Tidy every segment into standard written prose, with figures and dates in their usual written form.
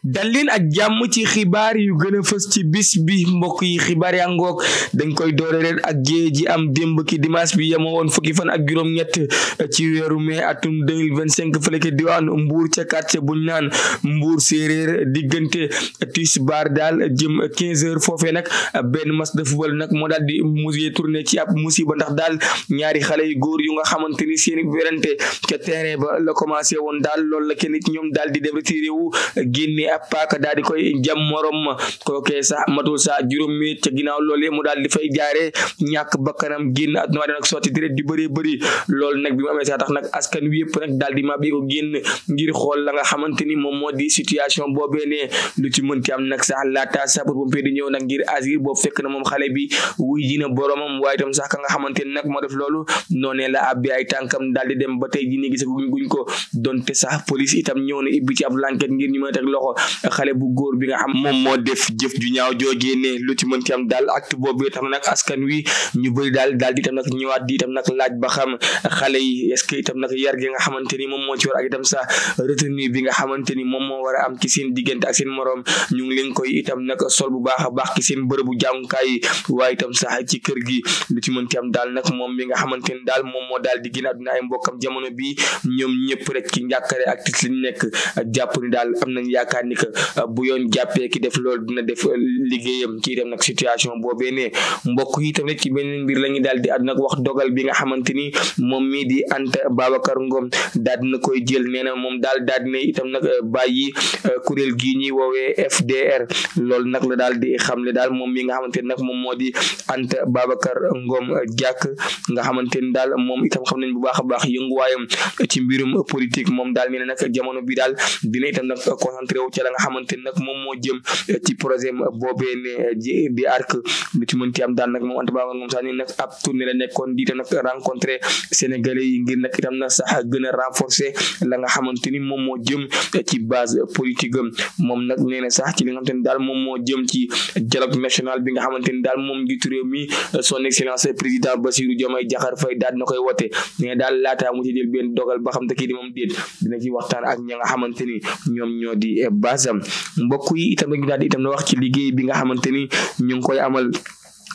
dal leen ak jàmm ci xibaar yu gën a fës ci bis bi mbokk yi xibaar yaa ngoog dañ koy doore leen ak géej ji am démb ki dimanche bi yemoo woon fukki fan ak juróom-ñett ci weeru mai atum 2025 fële ca diwaanu Mbour ca quartier buñ naan Mbour séeréer diggante tisbaar daal jëm 15 heures foofee nag benn match de football nag moo daal di mujjee tourné ci ab musiba ndax daal ñaari xale yu góor yu nga xamante ni seen werante ca terrain ba la commencé woon daal loolu la kenn ci ñoom daal di dem retiré wu génne ab paaka daal di koy jam morom ma kookee sax matul sax juróom minute ca ginnaaw loolee mu daal di fay jaaree ñàkk bakkanam génn àdduna waaye nag sotti deret di bëree bëri loolu nag bi mu amee sax tax nag askan wi yëpp nag daal di ma bi ko génn ngir xool la nga xamante ni moom moo di situation boobee ne lu ci mënti am nag sax laata sapeurs-pompiers di ñëw nag ngir agir boobu fekk na moom xale bi wuy ji na boromam waaye itam sax ka nga xamante ni nag moo def loolu noonee la abbi ay tànkam daal di dem ba tey ji ni gis guñ ko donte sax police itam ñëw na ibbi ci ab l'enquête ngir ñu mën a teg loxo xale bu góor bi nga xam moom moo def jëf ju ñaaw joojee ne lu ci mën ci am daal acte boobu tax na nag askan wi ñu bëri daal di itam nag ñëwaat di itam nag laaj ba xam xale yi est-ce que itam nag yar gi nga xamante ni moom moo ci war ak itam sax retenue bi nga xamante ni moom moo war a am ci seen diggante ak seen morom ñu ngi leen koy itam nag sol bu baax a baax ci seen bërëbu jàngukaay yi waaye itam sax ci kër gi lu ci mën ci am daal nag moom mi nga xamante ni daal moom moo daal di génn àdduna ay mbokkam jamono bi ñoom ñëpp rek ci njàkkare ak tis liñ nekk jàpp ni daal am nañ yaakaar ni que bu yoon jàppee ki def loolu dina def liggéeyam ci itam nag situation boobee ne mbokk yi tamit ci beneen mbir la ñu daal di àdduna wax dogal bi nga xamante ni moom mii di Anta Babacar Ngom daal dina koy jël nee na moom daal dina itam nag bàyyi kuréel gii ñuy woowee FDR loolu nag la daal di xamle daal moom mi nga xamante ni nag moom moo di Anta Babacar Ngom jàkk nga xamante ni daal moom itam xam nañ bu baax a baax yënguwaayam ci mbirum politique moom daal nee na nag jamono bi daal dina itam nag concentré wu ci la nga xamante ni nag moom moo jëm ci projet boobee ne di arc lu ci mën ci am daal nag moom Anta Babacar Ngom sax ni nag ab tournée la nekkoon di itam nag rencontré sénégalais yi ngir nag itam nag sax gën a renforcer la nga xamante ni moom moo jëm ci base politique am moom nag nee na sax ci li nga xamante ni daal moom moo jëm ci dialogue national bi nga xamante ni daal moom njiitu réew mi son excellence président Bassirou Diomaye Diakhar Faye daal na koy wote mais daal laataa mu ci jël benn dogal ba xam te kii di moom déet dina ci waxtaan ak ña nga xamante ni ñoom ñoo di basam mbokk yi itam dañu daal di itam na wax ci liggéey bi nga xamante ni ñu ngi koy amal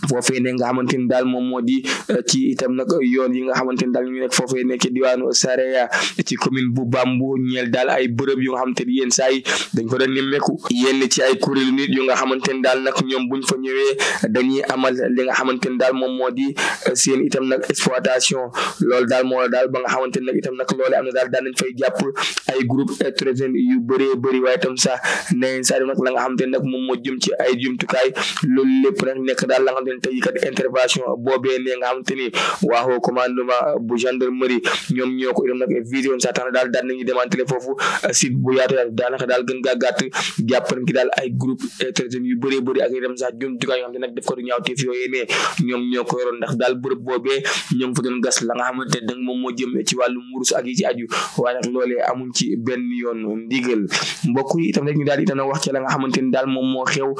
foofee ne nga xamante ni daal moom moo di ci itam nag yoon yi nga xamante ni daal ñu nekk foofee ne ci diwaanu Sareya ci commune bu Bambou ñeel daal ay bërëb yu nga xamante ni yenn saa yi dañ ko doon nemmeeku yenn ci ay kuréelu nit yu nga xamante ni daal nag ñoom buñ fa ñëwee dañuy amal li nga xamante ni daal moom moo di seen itam nag exploitation loolu daal moo daal ba nga xamante ni nag itam nag loolu am na daal nañ fay jàpp ay groupe électrogène yu bëree bëri waaye itam sax ne saa nag la nga xamante ni nag moom moo jëm ci ay jumtukaay loolu lépp nag nekk daal la nga tey kat intervention boobee ne nga xamante ni waaxoo commandement bu gendarmerie ñoom ñoo ko itam nag vision sa tax na daal nañu démantelé foofu site bu yaatu yaatu daanaka daal gën gaa gàtt jàpp nañ ki daal ay groupe électrogène yu bëree bëri ak itam sax jumtukaay yoo xam ne nag def ko du ñaawteef yooyu ne ñoom ñoo ko yoroon ndax daal bërëb boobee ñoo ngi fa doon gas la nga xamante ne moom moo jëm ci wàllu murus ak yi ci aju waaye nag loolee amuñ ci benn yoon ndigal mbokk yi itam rek ñu daal itam nag wax ci la nga xamante ni daal moom moo xew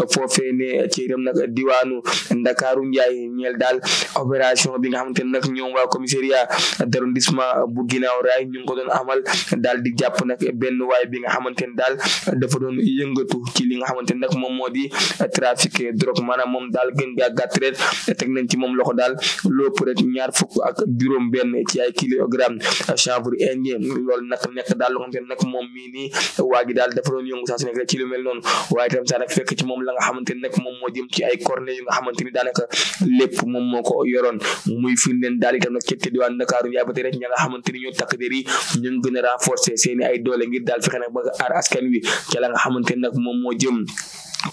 foofee ne ci itam nag diwaanu Ndakaaru Njaay ñeel daal opération bi nga xamante ne nag ñoom waa commissariat d'arrondissement bu Guinaw Rail ñu ngi ko doon amal daal di jàpp nag benn waay bi nga xamante ne daal dafa doon yëngatu ci li nga xamante ne nag moom moo di trafic drogue maanaam moom daal gën gaa gàtt rek teg nañ ci moom loxo daal lépp rek 25 benn ci ay kilogramme chanvre indien loolu nag nekk daal loo xamante ne nag moom mii nii waa gi daal dafa doon yëngu saa su nekk rek ci lu mel noonu waaye itam sax nag fekk ci moom la nga xamante ne nag moom moo jëm ci ay cornet yu nga xamante ni daanaka lépp moom moo ko yoroon muy firndeel daal itam nag ci diwaan Ndakaaru Njaay ba tey rek ña nga xamante ni ñoo takk der yi ñu ngi gën a renforcer seeni ay doole ngir daal fexe nag ba aar askan wi ca la nga xamante ni nag moom moo jëm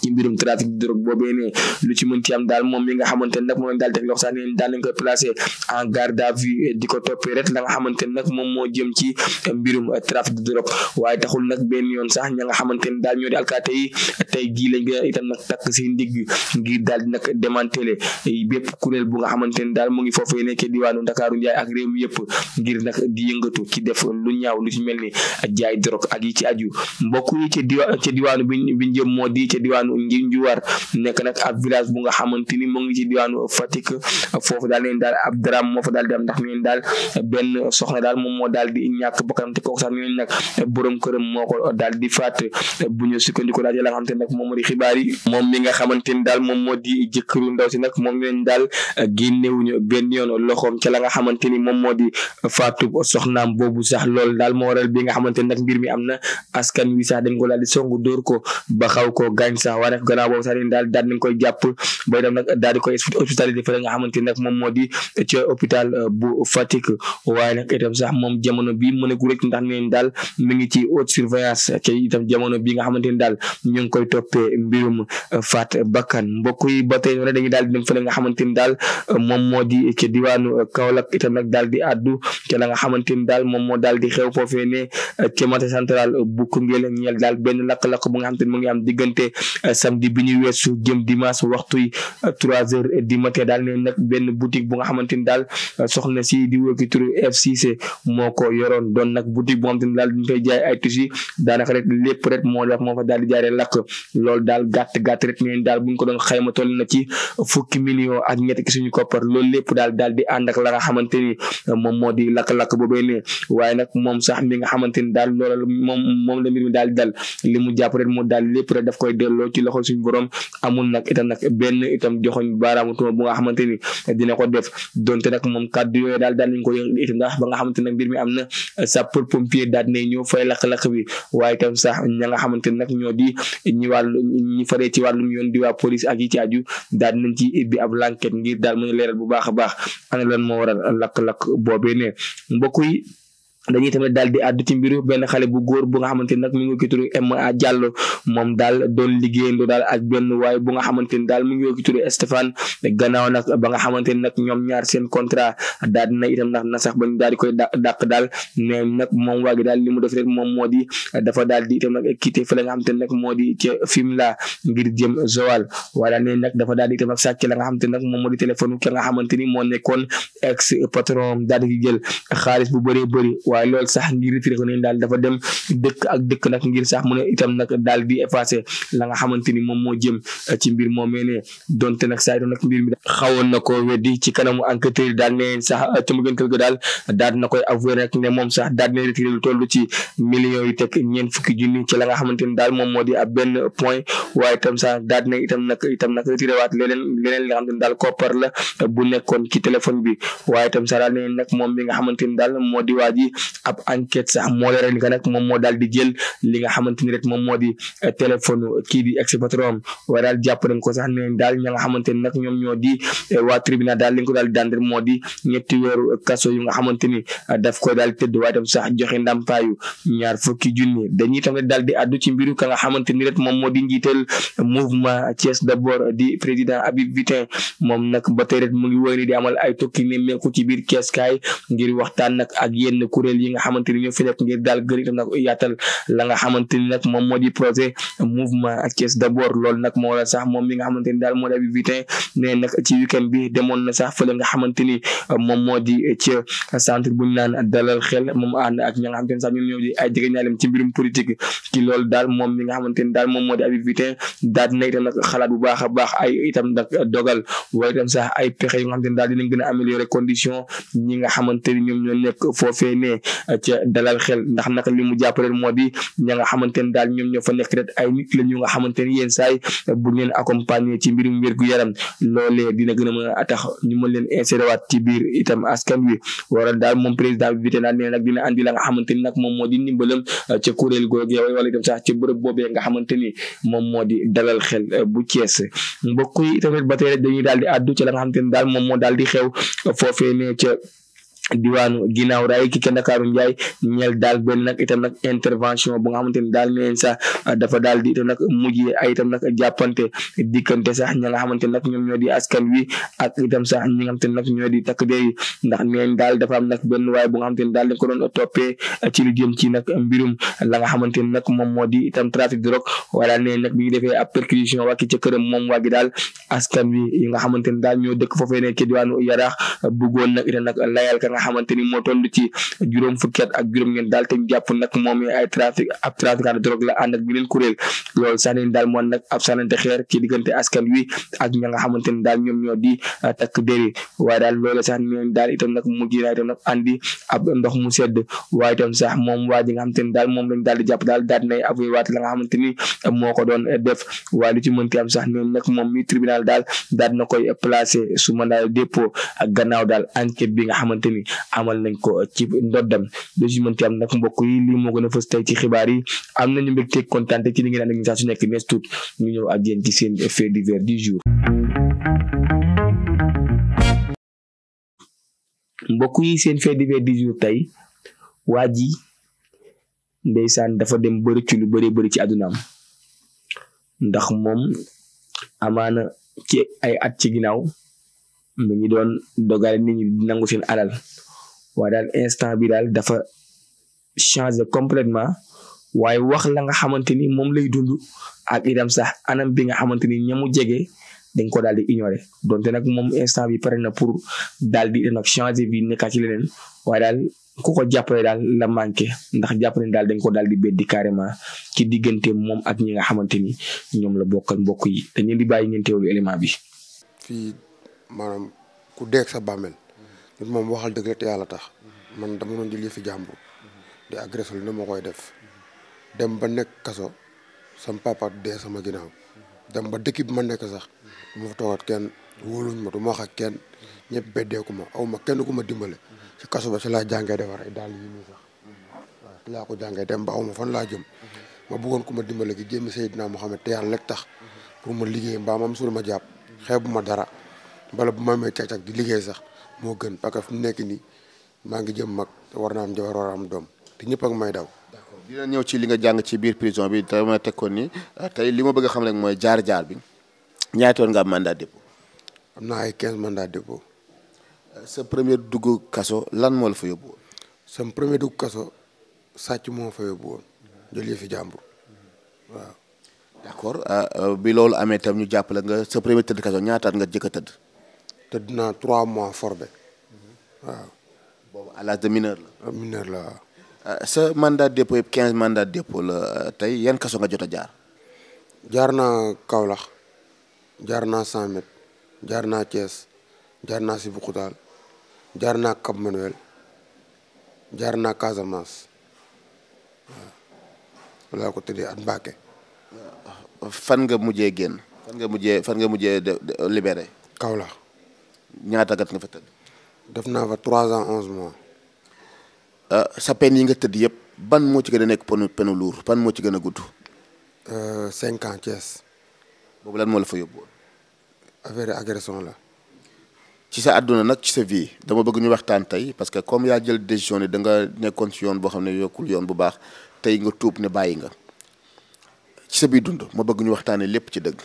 ci mbirum trafic de drogue boobee ne lu ci mën ci am daal moom mi nga xamante ne nag moom daal teg loxo sax ne daal lañ koy placé en garde à vue di ko toppee rek la nga xamante ne nag moom moo jëm ci mbirum trafic de drogue waaye taxul nag benn yoon sax ña nga xamante ne daal ñoo di alkaate yi tey jii lañ gën a itam nag takk seen ndigg ngir daal di nag démantelé bépp kuréel bu nga xamante ne daal mu ngi foofee nekkee diwaanu Ndakaaru Njaay ak réew mi yëpp ngir nag di yëngatu ci def lu ñaaw lu ci mel ni jaay drogue ak yi ci aju mbokk yi ca diwaanu biñ jëm moo di ca diwaanu diwaanu Njuwaar nekk nag ab village bu nga xamante ni mu ngi ci diwaanu Fatick foofu daal neen daal ab drame moo fa daal di am ndax neen daal benn soxna daal moom moo daal di ñàkk bakkanam te kooku sax neen nag borom këram moo ko daal di faat bu ñu sukkandiko daal la nga xamante ne nag moom moo di xibaar yi moom mi nga xamante ni daal moom moo di jëkkëru ndaw si nag moom neen daal génnewuñu benn yoon loxoom ca la nga xamante ni moom moo di faatu soxnaam boobu sax loolu daal moo waral bi nga xamante ni nag mbir mi am na askan wi sax dañ ko daal di songu dóor ko ba xaw ko gaañ sax waaye nag gannaaw boobu sax daal nañ koy jàpp ba dem nag daal di koy hospitalisé fa nga xamante ni nag moom moo di ci hôpital bu Fatick waaye nag itam sax moom jamono bi mu nekk rek ndax neen daal mi ngi ci haute surveillance ci itam jamono bi nga xamante ni daal ñu ngi koy toppee mbirum faat bakkan mbokk yi ba tey noonu dañuy daal di dem fa nga xamante ni daal moom moo di ci diwaanu Kaolack itam nag daal di addu ci la nga xamante ni daal moom moo daal di xew foofee ne ci marché central bu Koungheul ñeel daal benn lakk-lakk bu nga xamante ni mu ngi am diggante samedi bi ñu weesu jëm dimanche waxtuy 3h du matin daal ne nag benn boutique bu nga xamante ni daal soxna si di wóoki turu FCC moo ko yoroon doon nag boutique bu nga xamante ni daal dañ fay jaay ay tissus daanaka rek lépp rek moo fa daal di jaaree lakk loolu daal gàtt rek neen daal buñ ko doon xayma toll na ci fukki millions ak ñett ki suñu koppar loolu lépp daal di ànd ak la nga xamante ni moom moo di lakk-lakk boobee ne waaye nag moom sax mi nga xamante ni daal loolu moom la mbir mi daal di dal li mu jàpp rek mu daal lépp rek daf koy delloo ci loxo suñu borom amul nag itam nag benn itam joxoñ baaraamu tuuma bu nga xamante ni dina ko def donte nag moom kàddu yooyu daal nañ ko yëg itam ndax ba nga xamante nag mbir mi am na sapeur pompier daal ne ñëw fay lakk-lakk bi waaye itam sax ña nga xamante nag ñoo di ñi faree ci wàllum yoon di waa police ak yi ci aju daal nañ ci ibbi ab l'enquête ngir daal mën a leeral bu baax a baax ana lan moo waral lakk-lakk boobee ne mbokk yi dañuy tamit daal di àddu ci mbiru benn xale bu góor bu nga xamante ni nag mi ngi ko turu Ma Diallo moom daal doon liggéeyandoo daal ak benn waaye bu nga xamante ni daal mi ngi ko turu Stéphane gannaaw nag ba nga xamante ni nag ñoom ñaar seen contrat daal dina itam nag na sax bañ daal di koy dàq daal mais nag moom waa gi daal li mu def rek moom moo di dafa daal di itam nag quitté fa la nga xamante ni nag moo di ca Fimela ngir jëm Joal wala ne nag dafa daal di itam nag sàcc la nga xamante ni nag moom moo di téléphone ki nga xamante ni moo nekkoon ex patron daal di jël xaalis bu bëree bëri waaye loolu sax ngir retiré ko ne daal dafa dem dëkk ak dëkk nag ngir sax mu ne itam nag daal di effacé la nga xamante ni moom moo jëm ci mbir moomee ne donte nag saa nag mbir mi xawoon na ko weddi ci kanamu enquêteur daal ne sax ca mu gën kër ga daal na koy avoué rek ne moom sax daal dina retiré lu toll ci millions yi teg ñeent fukki junni ci la nga xamante ni daal moom moo di ab benn point waaye itam sax daal dina itam nag retiré waat leneen li nga xamante ni daal koppar la bu nekkoon ci téléphone bi waaye itam sax daal ne nag moom mi nga xamante ni daal moo di waa ji ab enquête sax moo leeral ni que nag moom moo daal di jël li nga xamante ni rek moom moo di téléphone kii di ex patron waaye daal jàpp nañ ko sax ne daal ña nga xamante ni nag ñoom ñoo di waa tribunal daal li nga ko daal di daan rek moo di 3 weeru kaso yu nga xamante ni daf ko daal di tëdd waaye tam sax joxe ndàmpaayu 20 junni dañuy tamit daal di addu ci mbiru ka nga xamante ni rek moom moo di njiital mouvement Thiès d'abord di président Habib Vitin moom nag ba tey rek mu ngi woy ni di amal ay tokki ne meeku ci biir Thiès kaay ngir waxtaan nag ak yenn kuréel yi nga xamante ni ñoo fi nekk ngir daal gën itam nag yaatal la nga xamante ni nag moom moo di projet mouvement Thiès d'abord loolu nag moo la sax moom mi nga xamante ni daal moo di Habib Vitin ne nag ci weekend bi demoon na sax fële nga xamante ni moom moo di ci centre bu ñu naan dalal xel moom ànd ak ña nga xamante ni sax ñun ñoo di ay jege ñaalem ci mbirum politique ci loolu daal moom mi nga xamante ni daal moom moo di Habib Vitin daal dina itam nag xalaat bu baax a baax ay itam nag dogal waaye itam sax ay pexe yu nga xamante ni daal dinañ gën a améliorer condition ñi nga xamante ni ñoom ñoo nekk foofee ne ca dalal xel ndax nag li mu jàppale moo di ña nga xamante ni daal ñoom ñoo fa nekk rek ay nit la ñu nga xamante ni yenn saay bu leen accompagner ci mbirum wér gu yaram loolee dina gën a mën a tax ñu mën leen insérer waat ci biir itam askan wi waral daal moom président bi Vitin nee nag dina andi la nga xamante ni nag moom moo di ndimbalam ca kuréel googee wala itam sax ci bërëb boobee nga xamante ni moom moo di dalal xel bu Thiès mbokk yi tamit ba tey rek dañuy daal di addu ci la nga xamante ni daal moom moo daal di xew foofee ne ca diwaanu ginnaaw raay ki ke Ndakaaru Njaay ñeel daal benn nag itam nag intervention bu nga xamante ni daal neen sax dafa daal di itam nag mujjee ay itam nag jàppante diggante sax ña nga xamante ni nag ñoom ñoo di askan wi ak itam sax ñi nga xamante ni nag ñoo di takk der yi ndax neen daal dafa am nag benn waay bu nga xamante ni daal dañ ko doon toppee ci lu jëm ci nag mbirum la nga xamante ni nag moom moo di itam trafic de drogue wala neen nag bi ñu defee ab perquisition wàcc ca këram moom waa gi daal askan wi yi nga xamante ni daal ñoo dëkk foofee ne ci diwaanu Yaraax bëggoon nag itam nag layal ka nga xamante ni moo toll ci juróom fukki at ak juróom-ñeent daal te ñu jàpp nag moom ay trafiquant de drogue la ànd ak beneen kuréel loolu sax nañ daal moom nag ab sànnante xeer ci diggante askan wi ak ña nga xamante ni daal ñoom ñoo di takk déri waaye daal loolu sax nañ daal itam nag mujj na itam nag andi ab ndox mu sedd waaye itam sax moom waa ji nga xamante ni daal moom lañ daal di jàpp daal daal nay avoué waat la nga xamante ni moo ko doon def waaye lu ci mënti am sax ñoom nag moom mi tribunal daal daal na koy placé su mandat de dépôt ak gannaaw daal enquête bi nga xamante ni amal nañ ko ci ndoddam lu ci mënti am nag mbokk yi lii moo gën a fës tey ci xibaar yi am nañu mbégte kontaan ci li ngeen ànd ak ñu sax su nekk nees tuut ñu ñëw ak yéen ci seen fait divers du jour. mbokk yi seen fait divers du jour tey waa ji ndeysaan dafa dem bëri ci lu bëri ci àddunaam ndax moom amaana ci ay at ci ginnaaw mu ngi doon dogale nit ñi di nangu seen alal waaye daal instant bi daal dafa changé complètement waaye wax la nga xamante ni moom lay dund ak itam sax anam bi nga xamante ni ñamu jege dañ ko daal di ignorer donte nag moom instant bi pare na pour daal di nag changé bi nekkaat ci leneen waaye daal ku ko jàppale daal la manqué ndax jàpp ne daal dañ ko daal di beddi carrément ci diggante moom ak ñi nga xamante ni ñoom la bokkal mbokk yi dañu di bàyyi ngeen teewlu élément bi. fii maanaam ku deeg sa bàmmeel nit moom waxal dëgg te yàlla tax man dama doon jël fi jàmbur di agressé lu ne ma koy def dem ba nekk kaso sama papa dee sama ginnaaw dem ba dëkk bi ma nekk sax du ma fa toogat kenn wóoluñ ma du ma wax ak kenn ñëpp beddeeku ma aw ma kenn ku ma dimbale ci kaso ba ci laa jàngee defar ay daal yi nii sax waaw ci laa ko jàngee dem ba aw ma fan laa jëm ma bëggoon ku ma dimbale gi jéem Seydina Mohamed te yàlla lekk tax pour ma liggéey mbaa ma am su ma jàpp xeebu ma dara bala bu ma amee càq-càq di liggéey sax moo gën parce que fu mu nekk nii maa ngi jëm mag war naa am jabar war a am doom te ñëpp ak may daw. d'accord dina ñëw ci li nga jàng ci biir prison bi te ma teg ko ni tey li ma bëgg a xam rek mooy jaar-jaar bi ñaata yoon nga am mandat dépôt. am naa ay 15 mandat dépôt. sa premier dugg kaso lan moo la fa yóbbu woon. sama premier dugg kaso sàcc moo fa yóbbu woon jëlee fi jàmbur waaw. d'accord bi loolu amee tam ñu jàppale nga sa premier tëdd kaso ñaataat nga jëkk a tëdd. tëdd naa 3 mois forbe waaw. boobu à l'âge de mineur la. mineur la waaw. sa mandat dépôt yëpp 15 mandat dépôt la tey yan kaso nga jot a jaar. jaar naa Kaolack jaar naa 100 mètres jaar naa Thiès jaar naa Sébikotane jaar naa Cap Manuel jaar naa Casamance waaw. wala ko tëddee at Mbacké. fan nga mujjee génn. fan nga mujjee libéré. Kaolack. ñaata gat nga fa tëdd. def naa fa 3 ans 11 mois. sa peine yi nga tëdd yëpp ban moo ci gën a nekk penu lourd ban moo ci gën a gudd. 5 ans Thiès. boobu lan moo la fa yóbbu. affaire agression la. ci sa àdduna nag ci sa vie dama bëgg ñu waxtaan tey parce que comme yaa jël décision ne da nga nekkoon ci yoon boo xam ne yokkul yoon bu baax tey nga tuub ne bàyyi nga ci sa biir dund ma bëgg ñu waxtaanee lépp ci dëgg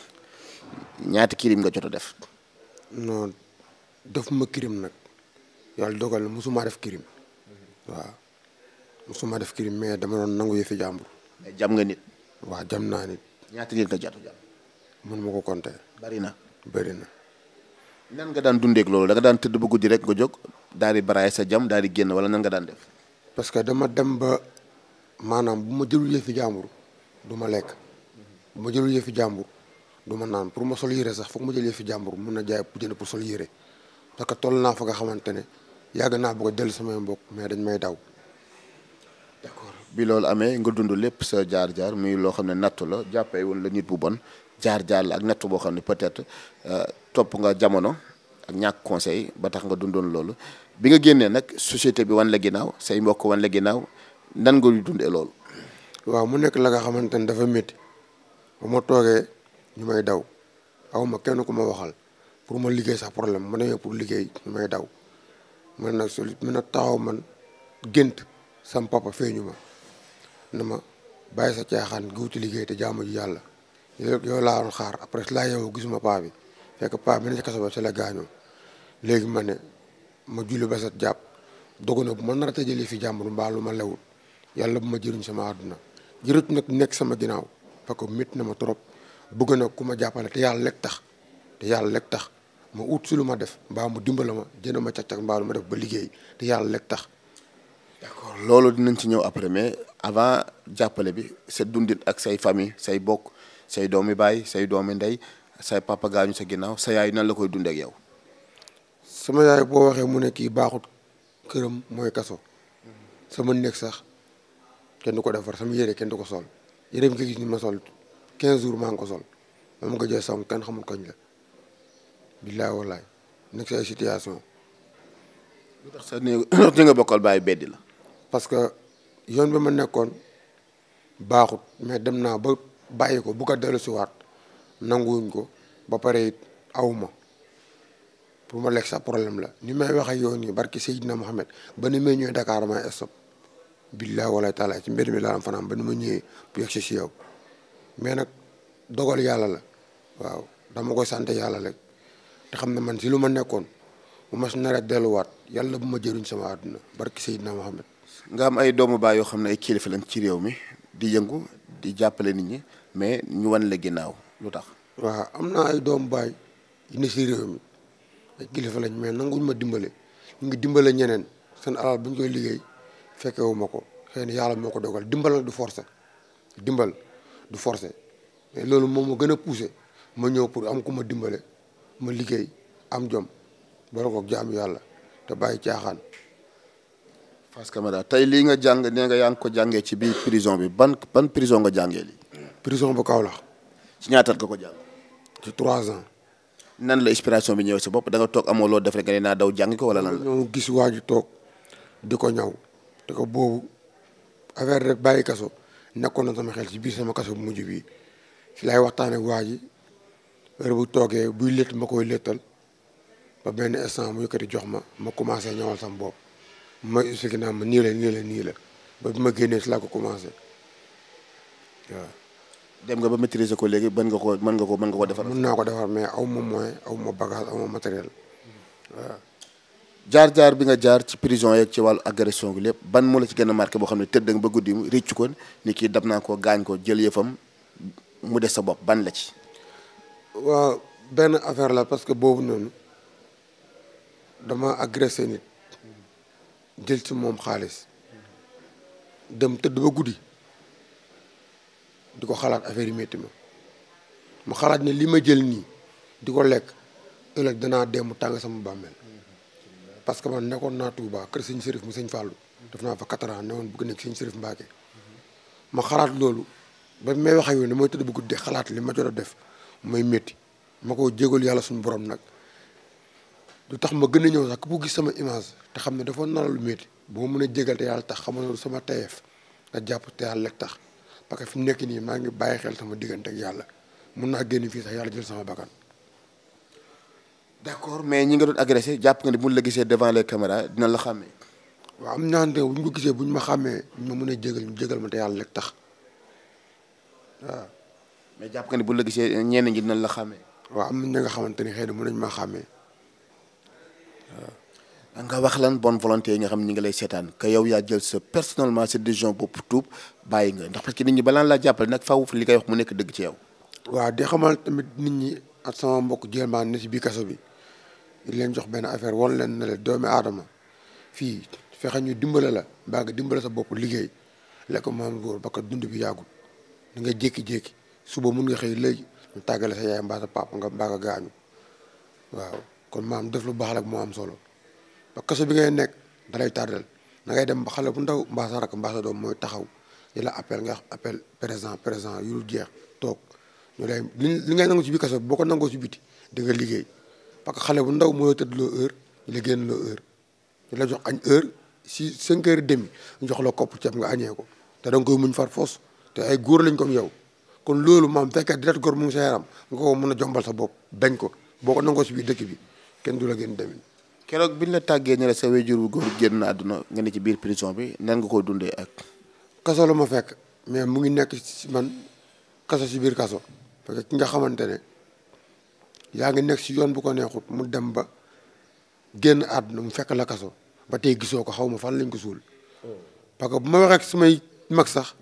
ñaati crime nga jot a def. non def ma crime nag yàlla dogal na musuma def crime waaw musuma def crime mais dama doon nangu yëfi jàmbur. mais jam nga nit. waaw jam naa nit. ñaata nit nga jot a jam. mun ma ko compter. bari na. bëri na. nan nga daan dundeek loolu da nga daan tëdd ba guddi rek nga jóg daal di baraay sa jam daal di génn wala nan nga daan def. parce que dama dem ba maanaam bu ma jëlul yëfi jàmbur du ma lekk bu ma jëlul yëfi jàmbur du ma naan pour ma sol yére sax foog ma jël yëfi jàmbur mun na jaay pour jënd pour sol yére parce que toll naa fa nga xamante ne yàgg naa bëgg a dellu samay mbokk mais dañ may daw. d'accord bi loolu amee nga dund lépp sa jaar-jaar muy loo xam ne nattu la jàppee woon la nit bu bon jaar-jaar la ak nattu boo xam ne peut-être topp nga jamono ak ñàkk conseil ba tax nga dundoon loolu bi nga génnee nag société bi wan la ginnaaw say mbokk wan la ginnaaw nan nga dundee loolu. waaw mu nekk la nga xamante ne dafa métti ba ma toogee ñu may daw aw ma kenn ku ma waxal pour ma liggéey sax problème ma demee pour liggéey ñu may daw man nag soli mën a taxaw man gént sam papa feeñu ma ne ma bàyyi sa caaxaan gi wuti liggéey te jaamu ji yàlla yow laa doon xaar après laa yow gisuma paa bi fekk paa bi ne ci kaso ba ci la gaañoo léegi ma ne ma julli ba set jàpp dogu na bu ma nar a tëjee fi jàmbur mbaa lu ma lewul yàlla bu ma jëriñ sama àdduna jërët nag nekk sama ginnaaw parce que métti na ma trop bëgg na ku ma jàppale te yàlla lekk tax ma ut si lu ma def mbaa mu dimbala ma jënd ma càq-càq mbaa lu ma def ba liggéey te yàlla lekk tax. d'accord loolu dinañ ci ñëw après mais avant jàppale bi sa dundit ak say famille say bokk say doomi baay say doomi ndey say papa gaañu sa ginnaaw sa yaay nan la koy dundee ak yow. sama yaay boo waxee mu ne kii baaxut këram mooy kaso sama nekk sax kenn du ko defar sama yére kenn du ko sol yére bi nga gis ni ma sol 15 jours maa ngi ko sol moom nga jël sam kenn xamul kañ la billaay wallaay nekk si ay situation. lu tax sa néeg ndax nga bokkal bàyyi beddi la. parce que yoon bi ma nekkoon baaxut mais dem naa ba bàyyi ko bu ko dellu si waat nanguwuñ ko ba pare it awma pour ma lekk sa problème la ni may wax ak yow nii barki Seydina Mohamed ba ni may ñëwee Dakar may stop billaay walaay taala ci mbedd mi laa am fanaan ba ni ma ñëwee bu yegg si yow mais nag dogal yàlla la waaw dama koy sant yàlla rek te xam ne man si lu ma nekkoon bu ma si naree delluwaat yàlla bu ma jëriñ sama àdduna barki Seydina Mohamed. nga am ay doomu baay yoo xam ne ay kilifa lañ ci réew mi di yëngu di jàppale nit ñi mais ñu wan la ginnaaw lu tax. waaw am naa ay doomu baay yu ne si réew mi ay kilifa lañ mais nanguñ ma dimbale ñu ngi dimbale ñeneen seen alal bu ñu koy liggéey fekkewu ma ko xëy na yàlla moo ko dogal dimbal du forcé dimbal du forcé mais loolu moom ma gën a poussé ma ñëw pour am ku ma dimbale ma liggéey am jom boole ko jaamu yàlla te bàyyi caaxaan. Fass Camara tey lii nga jàng nee nga yaa ngi ko jàngee ci biir prison bi ban prison nga jàngee lii. prison bu Kaolack. ci ñaataat nga ko jàng. ci 3 ans. nan la inspiration bi ñëw sa bopp da nga toog amoo loo def rek nga ne naa daw jàngi ko wala lan la. ñoo gis waa ji toog di ko ñaw te ko boobu affaire rek bàyyi kaso nekkoon na sama xel ci biir sama kaso bu mujj bii si laay waxtaan ak waa ji heure bu toogee buy létt ma koy léttal ba benn instant mu yëkkati jox ma commencé ñawal sama bopp ma expliqué naa ma nii la ba bi ma génnee si laa ko commencé waaw. dem nga ba maîtriser ko léegi mën nga ko defar. mën naa ko defar mais aw ma moyen aw ma bagage aw ma matériel waaw. jaar-jaar bi nga jaar ci prison yeeg ci wàllu agression gi lépp ban moo la ci gën a marqué boo xam ne tëdd nga ba guddi réccu ko ni kii dab naa ko gaañ ko jël yëfam mu des sa bopp ban la ci. waaw benn affaire la parce que boobu noonu dama agressé nit jël ci moom xaalis dem tëdd ba guddi di ko xalaat affaire yi métti ma xalaat ne li ma jël nii di ko lekk ëllëg danaa dem mu tàng sama bàmmeel parce que man nekkoon naa Touba kër sëñ Sërif mu sëñ Fallou def naa fa 4 ans ne woon bëgg nekk sëñ Sërif Mbacke ma xalaat loolu ba may wax ak yow ne mooy tëdd ba guddi xalaat li ma jot a def may métti ma ko jégal yàlla suñu borom nag du tax ma gën a ñëw sax ku gis sama image te xam ne dafa nara lu métti boo mën a jégal te yàlla tax xam ne sama tayeef nga jàpp te yàlla tax parce que fi mu nekk nii maa ngi bàyyi xel sama diggante ak yàlla mun naa génn fii sax yàlla jël sama bakkan. d'accord mais ñi nga doon agressé jàpp nga ne buñ la gisee devant les caméras dina la xàmmee. waaw am ñaante bu ñu ko gisee bu ñu ma xàmmee ñu mën a jégal ñu jégal ma te yàlla rek tax waaw. mais jàpp nga ne buñ la gisee ñenn ñi dina la xàmmee. waaw am na ñi nga xamante ni xëy na mën nañu maa xàmmee waaw. nga wax lan bonne volonté yi nga xam ne ñi ngi lay seetaan que yow yaa jël sa personnellement sa décision bopp tuub bàyyi nga ndax parce que nit ñi balaa laa jàppale nag faaw li koy wax mu nekk dëgg ci yow. waaw di xamal tamit nit ñi ak sama mbokk jéem maa ne si biir kaso bi di leen jox benn affaire wan leen ne la doomi aadama fii fexe ñu dimbale la mbaa nga dimbale sa bopp liggéey lekk maam góor ba ko dund bi yàggul da nga jékki-jékki suba mun nga xëy léegi ñu tàggale sa yaay mbaa sa papa nga mbaa nga gaañu waaw kon maam def lu baax rek moo am solo ba kaso bi ngay nekk da lay tardel da ngay dem ba xale bu ndaw mbaa sa rakk mbaa sa doom mooy taxaw di la appel nga appel présent yu dul jeex toog ñu lay li ngay nangu ci biir kaso bi boo ko nangoo ci biti di nga liggéey parce que xale bu ndaw mooy tëdd loo heure ñu la génn loo heure ñu la jox añ heure si 5 heures et demi ñu jox la kopp ceeb nga añee ko te da nga koy muñ far foos te ay góor lañ comme yow kon loolu maam fekkee direct góor mu ngi sa yaram nga ko mën a jombal sa bopp bañ ko boo ko nangoo si biir dëkk bi kenn du la gën demin keroog biñ la tàggee ne la sa wéjur bu góor génn na àdduna nga ne ci biir prison bi nan nga ko dundee ak. kaso la ma fekk mais mu ngi nekk si man kaso si biir kaso parce que ki nga xamante ne yaa ngi nekk si yoon bu ko neexut mu dem ba génn àdduna mu fekk la kaso ba tey gisoo ko xaw ma fan lañ ko suul parce que bu ma waxee ak samay mag sax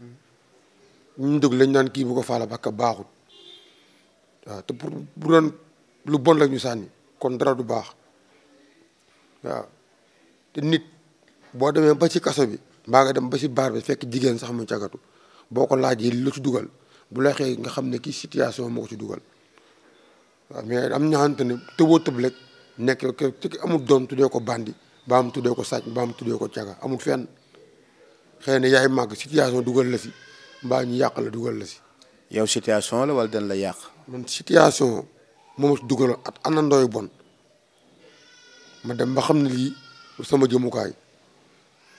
ñu dëgg lañ naan kii bu ko faala parce que baaxut waaw te pour bu doon lu bon la ñu sànni kon dara du baax waaw te nit boo demee ba ci kaso bi mbaa nga dem ba ci baar bi fekk jigéen sax mu cagatu boo ko laajee lu ci dugal bu la xëy nga xam ne kii situation moo ko ci dugal waaw mais am na xamante ne tëboo tëb rek nekk ki amul doom tuddee ko bandi ba am tuddee ko sàcc ba am tuddee ko caga amul fenn xëy na yaay màgg situation dugal la si mbaa ñu yàq la dugal la si. yow situation la wala dañ la yàq. man situation moom si dugal at anandooy bon ma dem ba xam ne lii sama jëmukaay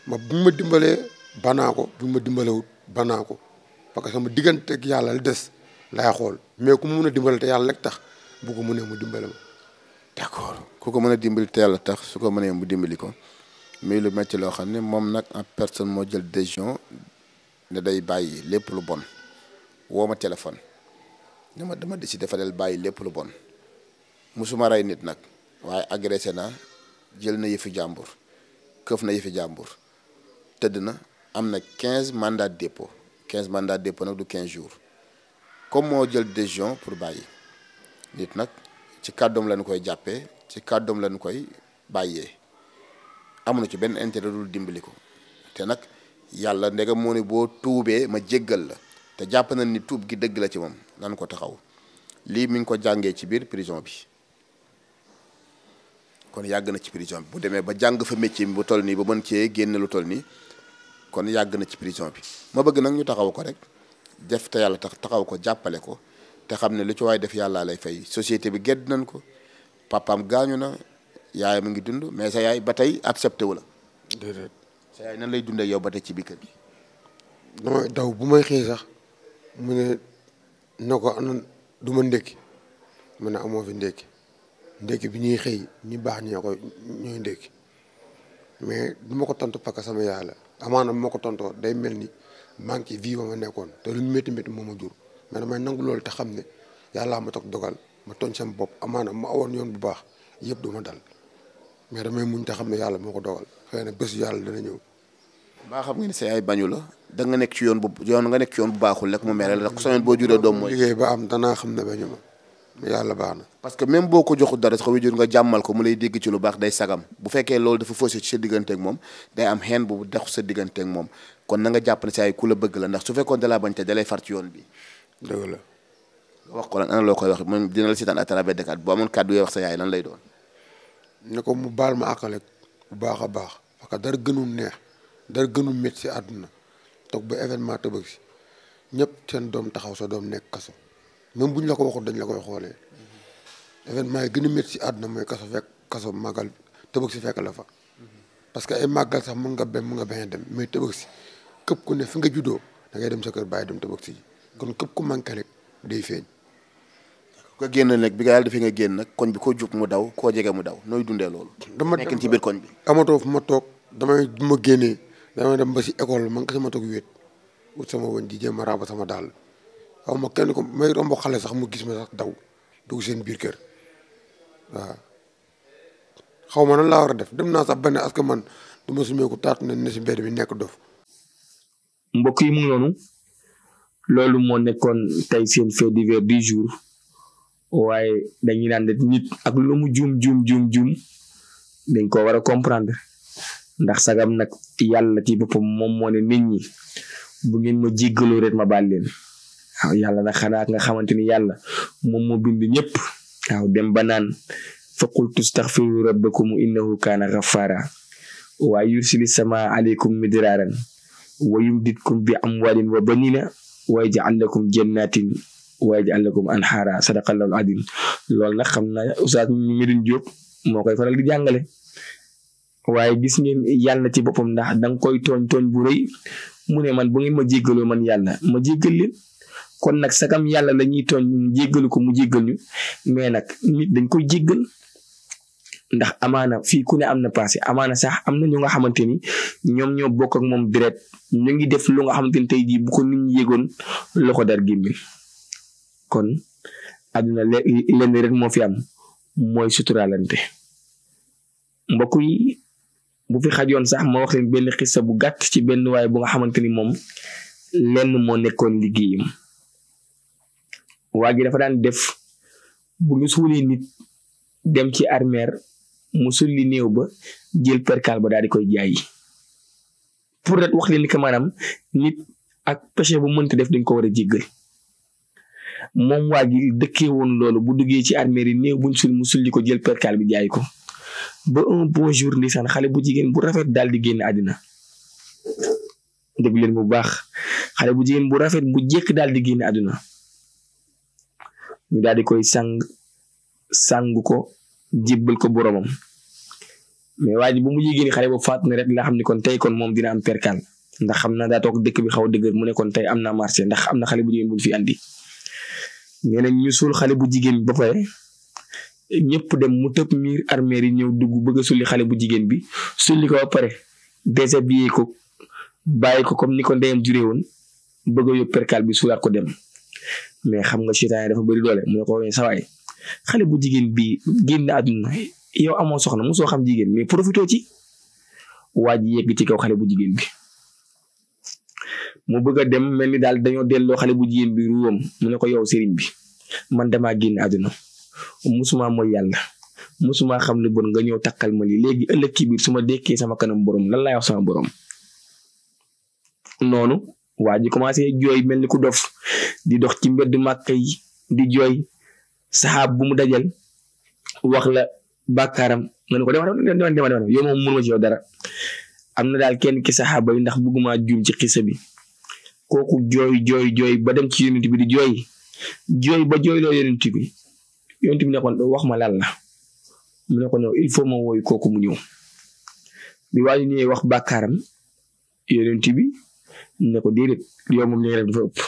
ma bu ma dimbalee banaa ko bu ma dimbalewut banaa ko parce que sama diggante ak yàlla li des lay xool mais ku mu mun a dimbale te yàlla rek tax bu ko mënee mu dimbale ma. d'accord ku ko mën a dimbali te yàlla tax su ko mënee mu dimbali ko mais lu metti loo xam ne moom nag en personne moo jël décision ne day bàyyi lépp lu bon woo ma téléphone dama décidé fa del bàyyi lépp lu bon musuma rey nit nag waaye agressé naa jël na yëfi jàmbur këf na yëfi jàmbur tëdd na am na 15 mandat de dépôt 15 mandat de dépôt nag du 15 jours comme moo jël décision pour bàyyi nit nag ci kàddoom lañu koy jàppee ci kàddoom lañu koy bàyyee amuñu ci benn intérêt dul dimbali ko te nag yàlla ndegam moo ne boo tuubee ma jéggal la te jàpp na ni tuub gi dëgg la ci moom nan ko taxaw lii mi ngi ko jàngee ci biir prison bi kon yàgg na ci prison bi bu demee ba jàng fa métier mi bu toll nii ba mën cee génne lu toll nii kon yàgg na ci prison bi ma bëgg nag ñu taxaw ko rek def te yàlla taxaw ko jàppale ko te xam ne lu ci waay def yàllaa lay fay société bi gedd nañ ko papaam gaañu na yaayam a ngi dund mais sa yaay ba tey accepté wu la. déedéet sa yaay nan lay dundee yow ba tey ci biir kër gi. damay daw bu may xëy sax mu ne na ko ana du ma ndékki mu ne amoo fi ndékki bi ñuy xëy ñi baax ñooy ndékki mais du ma ko tontu parce que sama yaay la amaana bu ma ko tontoo day mel ni maa ngi ci vie ba ma nekkoon te lu métti métti moo ma jur mais damay nangu loolu te xam ne yàllaa ma toog dogal ma tooñ sama bopp amaana ma awoon yoon bu baax yëpp du ma dal mais damay muñ te xam ne yàlla moo ko dogal xëy na bés yàlla dana ñëw. baa xam nga ni sa yaay bañu la da nga nekk ci yoon bu baaxul rek mu mere la sa yoon boo juree doom mooy. liggéey ba am danaa xam ne bañu ma yàlla baax na. parce que même boo ko joxul dara sax wajur nga jàmmal ko mu lay dégg ci lu baax day sagam bu fekkee loolu dafa faussé ci sa digganteeg moom day am xeen bu dexu sa digganteeg moom kon na nga jàpp ne sa yaay ku la bëgg la ndax su fekkoon da laa bañ te da lay far ci yoon bi. dëgg la. wax ko lan ana loo koy wax moom dina la seetaan à travers Dakar boo amoon kàddu yoo wax sa yaay lan lay doon. ne ko mu baal ma àqale bu baax a baax parce que dara gënul neex dara gënul métti si àdduna toog ba événement tëbëg si ñëpp seen doom taxaw sa doom nekk kaso même bu ñu la ko waxul dañ la koy xoolee événement yi gën a métti si àdduna mooy kaso màggal tëbëg si fekk la fa parce que ay màggal sax mën nga bañ a dem mais tëbëg si képp ku ne fi nga juddoo da ngay dem sa kër bàyyi dem tëbëg si kon képp ku manqué rek day feeñ. ko génn nag bi nga yàlla defee nga génn nag koñ bi koo jub mu daw koo jege mu daw nooy dundee loolu. dama nekk ci biir koñ bi. amatoo fu ma toog damay génnee damay dem ba si école man ka sama toog wéet wut sama wëñ di jéem a raaba sama daal xaw ma kenn ko may romb xale sax mu gis ma sax daw dugg seen biir kër waaw xaw ma nan laa war a def dem naa sax benn parce que man du ma sumeeku taatu ne si mbedd bi nekk dof. mbokk yi mu ngi noonu loolu moo nekkoon tey seen fait divers du jour waaye dañuy naan nit ak lu mu juum dañ ko war a comprendre ndax sagam nag yàlla ci boppam moom moo ne nit ñi bu ngeen ma jéggaloo rek ma baal leen waaw yàlla nag xanaa nga xamante ni yàlla moom moo bind ñëpp waaw dem ba naan fa qultu astaghfiru rabbakum innahu kaana ghaffara wa yursili sama alaykum midraaran wa yumditkum bi amwaalin wa banina wa yaj'al lakum jannatin wa yaj'al lakum anhaara sadaqallahu al-azim loolu nag xam naa Oustaz Medoune Diop moo koy faral di jàngale waaye gis ngeen yàlla ci boppam ndax danga koy tooñ bu rëy mu ne man bu ngeen ma jéggaloo man yàlla ma jéggal leen kon nag sagam yàlla la ñuy tooñ mu jéggalu ko mu jéggal ñu mais nag nit dañ koy jéggal ndax amaana fii ku ne am na passé amaana sax am na ñu nga xamante ni ñoom ñoo bokk ak moom direct ñu ngi def lu nga xamante ni tey jii bu ko nit ñi yégoon loxo dar gémmiñ kon àdduna lenn rek moo fi am mooy suturaalante mbokk yi bu fi xajoon sax ma wax leen benn xissa bu gàtt ci benn waaye bu nga xamante ni moom lenn moo nekkoon liggéeyam waa ji dafa daan def bu ñu suulee nit dem ci armeer mu sulli néew ba jël perkaal ba daal di koy jaay pour rek wax leen ni que maanaam nit ak péché bu mënti def dañ ko war a jéggal moom waa ji dëkkee woon loolu bu duggee ci armeer yi néew buñ sul mu sulli ko jël perkaal bi jaay ko ba un bon jour ndeysaan xale bu jigéen bu rafet daal di génn àddina dégg leen bu baax xale bu jigéen bu rafet bu jekk daal di génn àdduna ñu daal di koy sang ko jébbal ko boromam mais waa ji bu mu jigéen xale boobu faatu na rek la xam ni kon tey kon moom dina am perkaal ndax xam na daa toog dëkk bi xaw a dëgër mu ne kon tey am na marché ndax am na xale bu jigéen buñ fi andi nee na ñu suul xale bu jigéen bi ba pare ñëpp dem mu tëb miir armeer yi ñëw dugg bëgg a sulli xale bu jigéen bi sulli ko ba pare déshabillé ko bàyyi ko comme ni ko ndeyam juree woon bëgg a yóbbu perkaal bi suulaat ko dem mais xam nga seytaane dafa bëri doole mu ne ko sawaay xale bu jigéen bi génn àdduna yow amoo soxna mosoo xam jigéen mais profitoo ci waa ji yegg ci kaw xale bu jigéen bi mu bëgg a dem mel ni daal dañoo delloo xale bu jigéen bi ruwam mu ne ko yow sëriñ bi man damaa génn àdduna musuma mooy yàlla musuma xam lu bon nga ñëw takkal ma li léegi ëllëg ci biir su ma dekkee sama kanam borom lan laay wax sama borom noonu waa ji commencé jooy mel ni ku dof di dox ci mbedd Màkka yi di jooy saxaab bu mu dajal wax la bàkkaaram nga ne ko dema yow moom mënuma ci yow dara am na daal kenn ki saxaaba yi ndax bëgguma juum ci xisa bi kooku jooy ba dem ci yonent bi di jooy ba jooy loo yonent bi ne ko wax ma lan la mu ne ko non il faut ma wooy kooku mu ñëw bi waa ji ñëwee wax bàkkaaram yonent bi ne ko déedéet yow moom li nga def dafa ëpp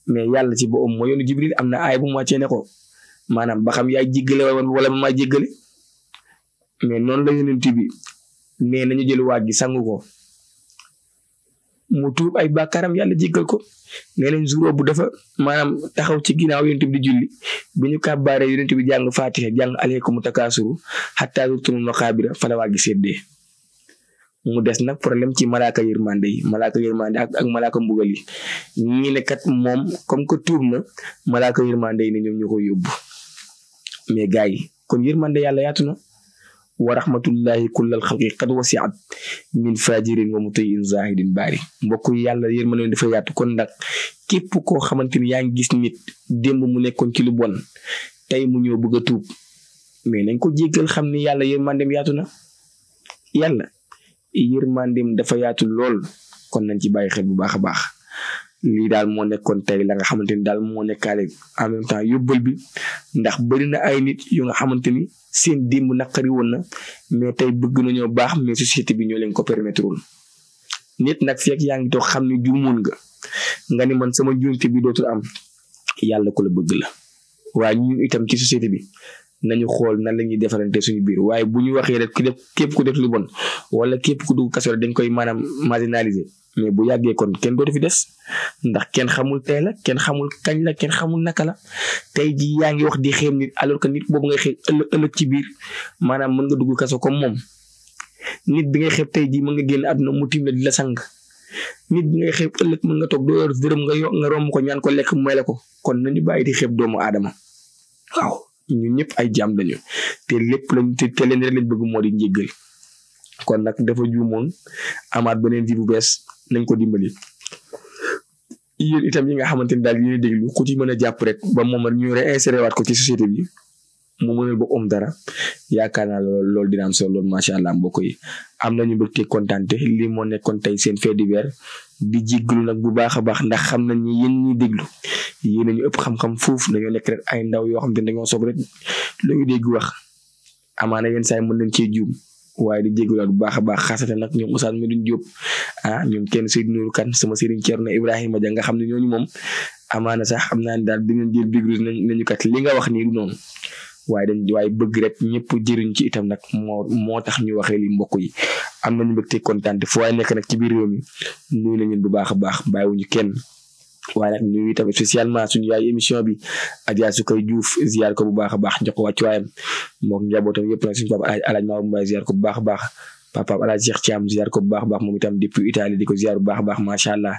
mais yàlla ci boppam moo yoonu Jibril am na aay bu mu wàccee ne ko maanaam ba xam yaay jéggale wala ma jéggale mais noonu la yonent bi mais nañu jël waaj gi sangu ko mu tuub ay bàkkaaram yàlla jéggal ko nee nañ jour bu dafa maanaam taxaw ci ginnaaw yonent bi di julli bi ñu kàbbaare yonent bi jàng Faatiha jàng alaykumu takaasuru hatta zurtumul maqaabira fa la waaj gi seddee mu des nag problème ci malaaka yërmande ak malaaka mbugal yi ñi ne kat moom comme que tuub na malaaka yërmande yi ne ñoom ñoo koy yóbbu mais gars yi kon yërmande yàlla yaatu na wa rahmatullahi kullal xalqi qad wasi'at min fajirin wa muti'in zahidin bari mbokk yàlla yërmande dafa yaatu kon nag képp koo xamante ni yaa ngi gis nit démb mu nekkoon ci lu bon tey mu ñëw bëgg a tuub mais nañ ko jéggal xam ni yàlla yërmandem yaatu na yàlla yërmandem dafa yaatu lool kon nañ ci bàyyi xel bu baax a baax lii daal moo nekkoon tey la nga xamante ni daal moo nekkaale en même temps yóbbal bi ndax bëri na ay nit yu nga xamante ni seen démb naqari woon na mais tey bëgg nañoo baax mais société bi ñoo leen ko permettre wul nit nag fekk yaa ngi toog xam ne juumoon nga ni man sama juumte bi dootul am yàlla ko la bëgg la waaye ñun itam ci société bi nañu xool nan la ñuy defarante suñu biir waaye bu ñu waxee rek képp ku def lu bon wala képp ku dugg kaso dañ koy maanaam marginaliser mais bu yàggee kon kenn dootu fi des ndax kenn xamul tey la kenn xamul kañ la kenn xamul naka la tey ji yaa ngi wax di xeeb nit alors que nit boobu ngay xeeb ëllëg ci biir maanaam mën nga dugg kaso comme moom nit bi ngay xeeb tey ji mën nga génn àdduna mu tiim la di la sang nit bi ngay xeeb ëllëg mën nga toog doo yor dërëm nga romb ko ñaan ko lekk may la ko kon nañu bàyyi di xeeb doomu aadama waaw ñun ñëpp ay jaam lañu te lépp lañ te leen rek lañ bëgg moo di njéggal kon nag dafa juumoon amaat beneen vie bu bees nañ ko dimbali yéen itam yi nga xamante ni daal yéen déglu ku ci mën a jàpp rek ba moom ñu réinsérer waat ko ci société bi mu mënal boppam dara yaakaar naa loolu dina am solo lool macha allah mbokk yi am nañu mbégte kontaante lii moo nekkoon tey seen fait divers di jéggalu nag bu baax a baax ndax xam nañ ni yéen ñi déglu yéen ñu ëpp xam-xam foofu dañoo nekk rek ay ndaw yoo xam te ne dañoo soog rek lu ñu dégg wax amaana yenn saa yi mën nañ cee juum waaye di jégalu bu baax a baax xasate nag ñoom Oustaz Medoune Diop ñoom kenn Seydou Nourou Kane sama Serigne Thierno Ibrahima Dia nga xam ne ñooñu moom amaana sax xam naa ne daal dinañ jël bigru nañu kat li nga wax nii du noonu waaye bëgg rek ñëpp jëriñ ci itam nag moo tax ñu waxee li mbokk yi am nañu mbégte kontaan fu waaye nekk nag ci biir réew mi nuyu nañu bu baax a baax bàyyiwuñu kenn. waaye nag nuyu itam spécialement suñu yaay émission bi Adja Sukay Diouf ziar ko bu baax a baax jox ko wàccuwaayam moom njabootam yëpp nag suñu papa Alaaji Maodo Mbaye ziar ko bu baax a baax papa Alaaji Cheikh Thiam ziar ko bu baax a baax moom itam depuis Italie di ko ziar bu baax a baax macha allah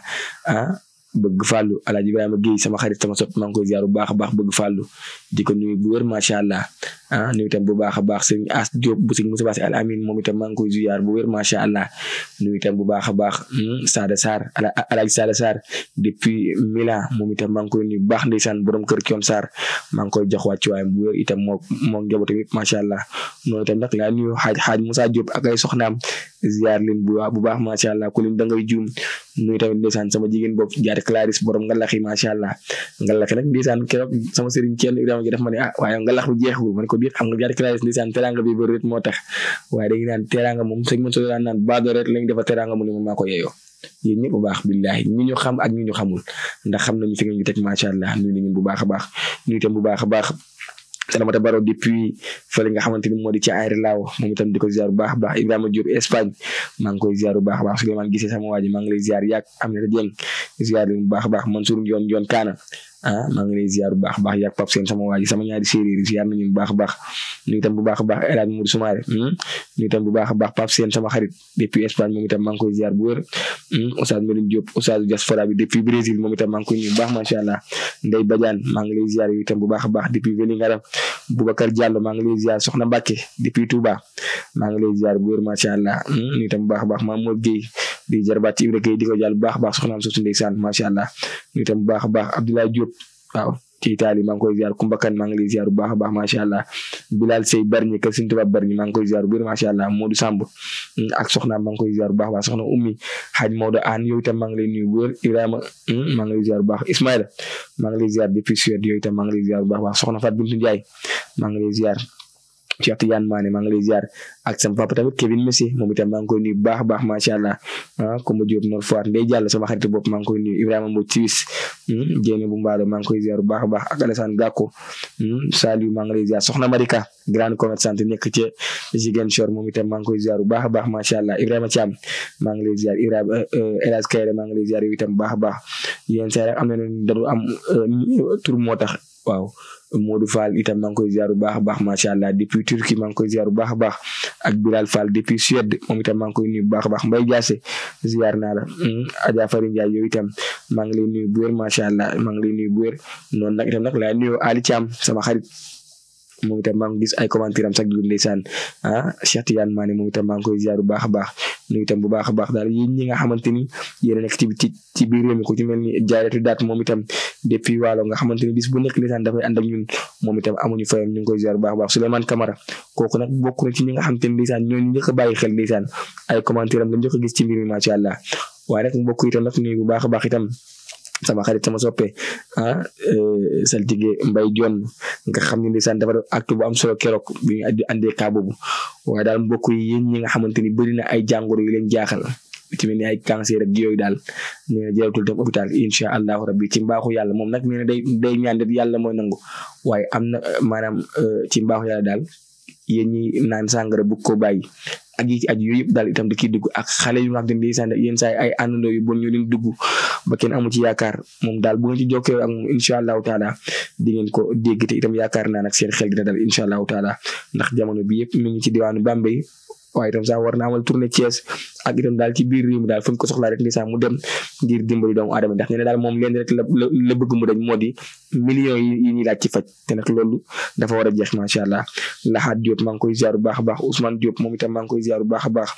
bëgg fàllu Alaaji Ibrahima Guèye sama xarit sama sopp maa ngi koy ziar bu baax a baax bëgg fàllu di ko nuyu bu wér macha allah nuyu itam bu baax a baax sëñ As Diop bu sëñ Moussa Bassé Al Amin moom itam maa ngi koy ziar bu wér macha allah nuyu itam bu baax a baax Sada Sarr Alaaji Sada Sarr depuis Milan moom itam maa ngi koy nuyu bu baax ndeysaan borom kër Kion Sarr maa ngi koy jox wàccuwaayam bu wér itam moo njabootam yëpp macha allah noonu itam nag laa nuyu xaaj Moussa Diop ak ay soxnaam ziar leen bu baax macha allah ku lim da ngay juum nuyu tamit ndeysaan sama jigéen bopp jaare Clarisse borom ngalax yi macha allah ngalax nag ndeysaan keroog sama sëriñ kenn Ibrahima ji daf ma ne waaye ngalax bu jeexul ma ne ko biir xam nga jaare Clarisse ndeysaan teranga bi bëri moo tax waaye dañuy naan teranga moom sëñ man so daan naan baado rek lañ defa teranga mu ne moom maa ko yeeyoo yéen ñëpp bu baax billahi ñi ñu xam ak ñi ñu xamul ndax xam nañu fi ngeen ñu teg macha allah nuyu nañu bu baax a baax nuyu itam bu baax a baax Salamata Baro depuis fële nga xamante ni moo di ci Aéré Lao moom itam di ko ziar bu baax a baax Ibrahima Diop Espagne maa ngi koy ziar bu baax a baax Souleymane Gisee sama waa ji maa ngi lay ziar yàgg Aminata Dieng ziar leen bu baax a baax Mansour Ndion Kaana maa ngi lay ziar bu baax a baax yàgg Pape Sène sama waa ji sama ñaari séeréer ziar nañu bu baax a baax nuyu itam bu baax a baax El Hadj Moudou Soumaré nuyu itam bu baax a baax Pape Sène sama xarit depuis Espagne moom itam maa ngi koy ziar bu wér Oustaz Meline Diop Oustaz diaspora bi depuis Brésil moom itam maa ngi koy nuyu bu baax macha allah Ndeye Badiane maa ngi lay ziar yu itam bu baax a baax depuis Vélingara Boubacar Diallo maa ngi lay ziar Soxna Mbacke depuis Touba maa ngi lay ziar bu wér macha allah nuyu itam bu baax a baax Mamour Gueye di jarbaat ci Ibra Gueye di ko jàll bu baax a baax soxnaam soosu ndeysaan macha allah nuyu itam bu baax a baax Abdoulaye Diop waaw ci Italie maa ngi koy ziar Kumba Kan maa ngi lay ziar bu baax a baax macha allah Bilal Sey Barñi kër Sëñ Tuubaa Barñi maa ngi koy ziar bu wér macha allah Modou Samb ak soxnaam maa ngi koy ziar bu baax a baax soxna Ummi Hadj Maodo Anne yow itam maa ngi lay nuyu bu wér Ibrahima maa ngi lay ziar bu baax Ismaïla maa ngi lay ziar depuis Suède yow itam maa ngi lay ziar bu baax a baax soxna Fat Bintou Ndiaye maa ngi lay ziar Cheikh Tidiane Mané maa ngi lay ziar ak sama papa tamit Kevin Messi moom itam maa ngi koy nuyu bu baax a baax macha allah Koumba Diop Nord Foire Ndeye Diallo sama xarit bopp maa ngi koy nuyu Ibrahima Mbodj Suisse Jéene bu Mbaalo maa ngi koy ziar bu baax a baax ak Alassane Gakko Saliou maa ngi lay ziar Soxna Marika grande commerçante nekk ca Ziguinchor moom itam maa ngi koy ziar bu baax a baax macha allah Ibrahima Thiam maa ngi lay ziar Ibrahima El Hadj Kayre maa ngi lay ziar yow itam bu baax a baax yéen saa rek am na dañu am tur moo tax waaw Modou Fall itam maa ngi koy ziar bu baax a baax macha allah depuis Turquie maa ngi koy ziar bu baax a baax ak Bilal Fall depuis Suède moom itam maa ngi koy nuyu bu baax a baax Mbaye Diassé ziar naa la Adja Fari Ndiaye yow itam maa ngi lay nuyu bu wér macha allah maa ngi lay nuyu bu wér noonu nag itam nag laay nuyu Ali Thiam sama xarit moom itam maa ngi gis ay commentaire am chaque jour ndeysaan Cheikh Tidiane Mané moom itam maa ngi koy ziar bu baax a baax nuyu itam bu baax a baax daal yéen ñi nga xamante ni yéen a nekk ci biir réew mi ku ci mel ni Jaaratu Daat moom itam depuis Waalo nga xamante ni bis bu nekk ndeysaan dafay ànd ak ñun moom itam amuñu fayam ñu ngi koy ziar bu baax a baax Souleymane Camara kooku nag bokk na ci ñi nga xamante ni ndeysaan ñooñu njëkk a bàyyi xel ndeysaan ay commentaire am la njëkk a gis ci mbir mi macha allah waaye nag mbokk itam nag nuyu bu baax a baax itam sama xarit sama soppe saltige Mbaye Dione nga xam ne ndeysaan dafa def acte bu am solo keroog bi ñu andee kaa boobu waaye daal mbokk yi yéen ñi nga xamante ni bëri na ay jàngoro yu leen jaaxal ci mel ni ay cancer ak yooyu daal nee na jaratul dem hôpital incha allahu rabbi ci mbaaxu yàlla moom nag nee na day ñaan def yàlla mooy nangu waaye am na maanaam ci mbaaxu yàlla daal yéen ñi naan sàngara bu ko bàyyi ak yi ci aju yooyu yëpp daal itam da ciy dugg ak xale yu nga xam te ne ndeysaan yenn saa ay àndandoo yu bon ñu leen dugg ba kenn amu ci yaakaar moom daal bu ngeen ci jokkoo ak moom incha allahu taala di ngeen ko dégg te itam yaakaar naa nag seen xel dina dal incha allahu taala ndax jamono bi yëpp mi ngi ci diwaanu Bambey waaye itam sax war na amal tournée Thiès ak itam daal ci biir réew mi daal fu ñu ko soxlaa rek ndeysaan mu dem ngir dimbali doomu aadama ndax nee na daal moom leen rek la bëgg mu dañ moo di millions yi ñuy laaj ci faj te nag loolu dafa war a jeex macha allah Laxaat Diop maa ngi koy ziar bu baax a baax Ousmane Diop moom itam maa ngi koy ziar bu baax a baax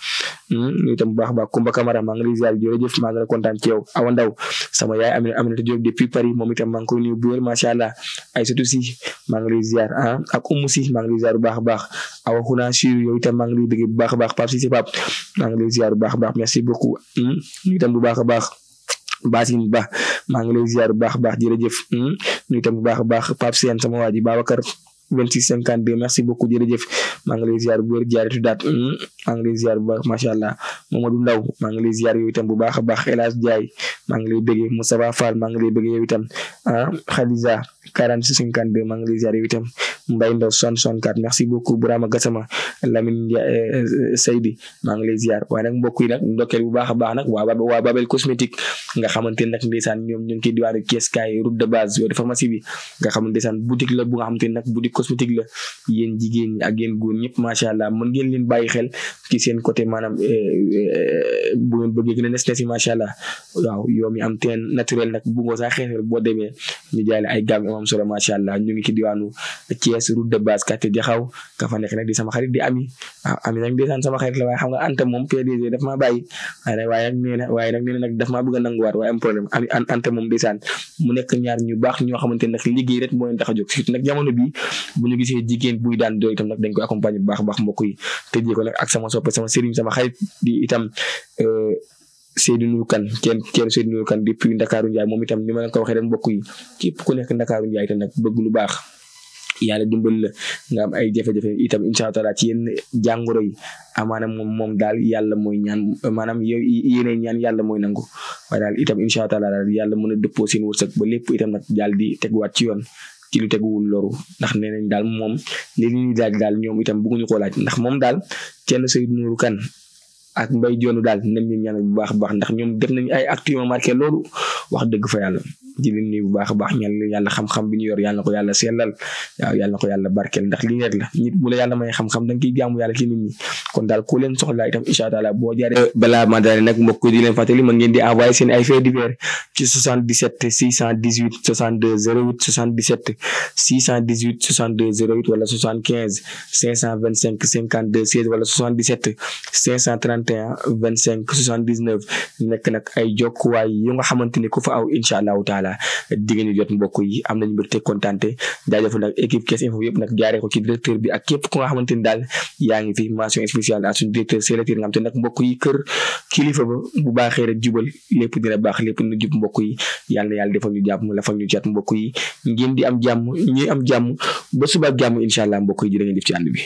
ñu itam bu baax a baax Kumba Camara maa ngi lay ziar jërëjëf maa ngi la kontaan ci yow Awa Ndaw sama yaay Aminata Diop depuis Paris moom itam maa ngi koy nuyu bu wér macha allah Aïssatou Si maa ngi lay ziar ak Oumou Si maa ngi lay ziar bu baax a baax Awa Xuna Sir yow itam maa ngi lay bëgg bu baax a baax Pape Cissé Pape maa ngi lay ziar bu baax a baax merci beaucoup ñu itam bu baax a baax Basine Ba maa ngi lay ziar bu baax a baax jërëjëf ñu itam bu baax a baax Pape Sène sama waa ji Babacar 2652 merci beaucoup jërëjëf maa ngi lay ziar bu wér Jaaratu Daat maa ngi lay ziar bu baax macha allah Mamadou Ndaw maa ngi lay ziar yow itam bu baax a baax El Hadj Diaye maa ngi lay bëggee Moustapha Fall maa ngi lay bëggee yow itam Khadija 4652 maa ngi lay ziar yow itam Mbaye Ndaw 64 merci beaucoup Burama Gassama Lamine Seydi maa ngi lay ziar waaye nag mbokk yi nag ndokkeel bu baax a baax nag waa Babel cosmétique nga xamante nag ndeysaan ñoom ñu ngi koy diwaanu Thiès kaay route de base de pharmacie bi nga xam ndeysaan boutique la bu nga xamante nag boutique cosmétique la yéen jigéen ñi ak yéen góor ñëpp macha allah mën ngeen leen bàyyi xel ci seen côté maanaam bu ngeen bëggee gën a nes yi macha allah waaw yow mi am teen naturel nag bu ngoo sax xeexal boo demee ñu jaay la ay gamme am solo macha allah ñu ngi ci diwaanu Thiès Thiès route de base quartier Jaxaw ka fa nekk nag di sama xarit di Ami waaw Ami nag ndeysaan sama xarit la waaye xam nga Anta moom PDG daf maa bàyyi waaye nag nee na nag daf maa bëgg a nanguwaat waaye am problème Ami Anta moom ndeysaan mu nekk ñaar ñu baax ñoo xamante ne nag liggéey rek moo leen tax a jóg surtout nag jamono bi bu ñu gisee jigéen buy daan doole itam nag dañ koy accompagner bu baax a baax mbokk yi tëjee ko nag ak sama soppe sama sëriñ sama xarit di itam Seydou Nourou Kane kenn Seydou Nourou Kane depuis Ndakaaru Njaay moom itam ni ma leen ko waxee rek mbokk yi képp ku nekk Ndakaaru Njaay itam nag bëgg lu baax yàlla dimbal la nga am ay jafe-jafe itam incha allah ci yenn jàngoro yi amaana moom daal yàlla mooy ñaan maanaam yéene ñaan yàlla mooy nangu waaye daal itam incha allah daal yàlla mën a dëppoo seen wërsëg ba lépp itam nag daal di teguwaat ci yoon ci lu teguwul loru ndax nee nañ daal moom li ñuy daal ñoom itam bëgguñu koo laaj ndax moom daal kenn Seydou Nourou Kane ak Mbaye Dione daal nañ ñu ñaanal bu baax a baax ndax ñoom def nañ ay actes yu marqué loolu wax dëgg fa yàlla di leen nuyu bu baax a baax ñaan yàlla xam-xam bi ñu yor yàlla na ko yàlla sellal waaw yàlla na ko yàlla barkeel ndax li rek la nit bu la yàlla may xam-xam da nga koy jaamu yàlla ci nit ñi kon daal ku leen soxlaa itam incha allah boo jaaree balaa ma daal nag mbokk di leen fàttali ma ngeen di envoyé seen ay faits divers ci 77 618 62 08 77 618 62 08 wala 75 525 52 16 wala 77 531 25 79 nekk nag ay jokkuwaay yu nga xamante ni ku fa aw incha allahu taala di ngeen jot mbokk yi am nañu mbégte kontaante jaajëfal nag équipe Thiès Info yëpp nag jaaree ko ci directeur bi ak képp ku nga xamante ni daal yaa ngi fi mention spéciale à suñu directeur sélecteur nga xam te nag mbokk yi kër kilifa ba bu baaxee rek jubal lépp dina baax lépp dina jub mbokk yi yàlla na yàlla defal ñu jàmm la fa ñu jot mbokk yi ngeen di am jàmm ñuy am jàmm ba suba ak jàmm incha allah mbokk yi jërë ngeen def ci ànd bi